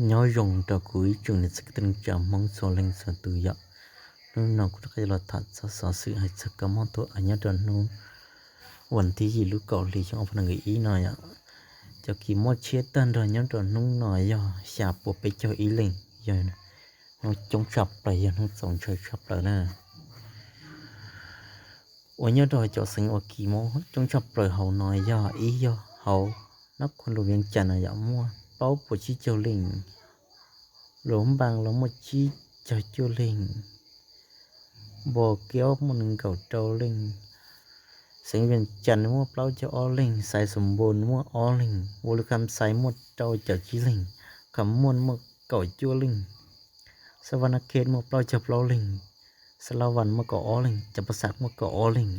Nyob zoo rau kuv ib tsoom niam txiv kwv tij neej tsa Hmoob txhua leej txhua tus yom. Hnub no kuv rov qab los tham txog xov xwm hais txog kab mob thuam nyob rau hnub vas thib yim lub kaum hli xyoo ob phav nees nkaum ib no yom. Cov kis mob tshiab tag nrho nyob rau hnub no yog xya puas peb caug ib leej, yog hnub coob tshaj plaws, yog hnub txaus ntshai tshaj plaws na. Uas nyob rau cov xeev uas kis mob coob tshaj plaws hauv no yog ib yog hauv Nab Khoos Lus Vias Cas no yom, muaj plaub puas tsib caug leej, Luam Npas los muaj tsib caug cuaj leej, Npos Kev muaj nees nkaum rau leej, xeev Vias Cas muaj plaub caug ob leej, Xaiv Xus Npos muaj ob leeg, Vas Lus Kham Xais muaj rau caum tsib leeg, Kham Muaj muaj kaum cuaj leej, Xab Vaj Nab Khe muaj plaub caug plaub leeg, Xab Las Vas muaj kaum ob leeg, Cas Pas Xas muaj kaum ob leeg.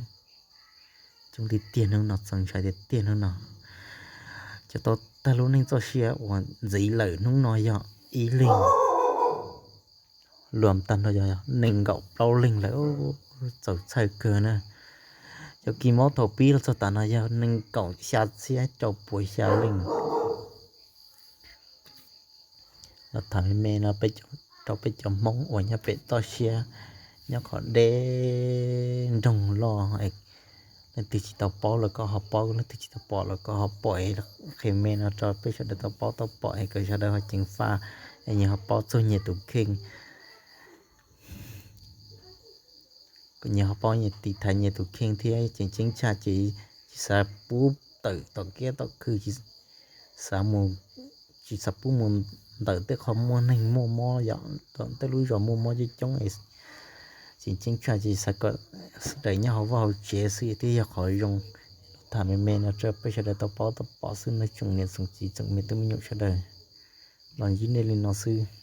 Coob tiag tiag hnub no, txaus ntshai tiag tiag hnub no. Cov tau tag lub neej txoj sia uas ntxiv lawm hnub no yog ib leeg, Luam Npas tag nrho yog nees nkaum plaub leeg lawm, txaus txhawj kawg na. Cov kis mob thaum pib los txog tav no yog nees nkaum xya txhiab rau puas xya leej. Los tham me me no rau peb cov Hmoob uas nyob pem toj siab, nyob qhov deb nroog loj, leej twg tsis tau paub los koj ho paub, leej twg tsis tau pom los koj ho pom es qhia me no rau peb sawv daws tau paub tau pom es kom sawv daws ho ceev faj, es nyias ho paub txog nyias tus kheej, kom nyias ho paub nyias tiv thaiv nyias tus kheej thiab. Tseem ceeb tshaj ces tsis xav pub tawm tom kiab tom khw, tsis xav mus, tsis xav pub mus ntawm tej qhov muaj neeg muaj mob yom, tej lub zos muaj mob coob coob. Tseem ceeb tshaj ces xav kom sawv daws nyob hauv vaj hauv tsev xwb thiaj yog qhov zoo. Los tham me me no rau peb sawv daws tau paub tau pom xwb nawb tsoom niam tsoom txiv tsoom me tub me nyuam sawv daws. Los ntsib nej li no xwb.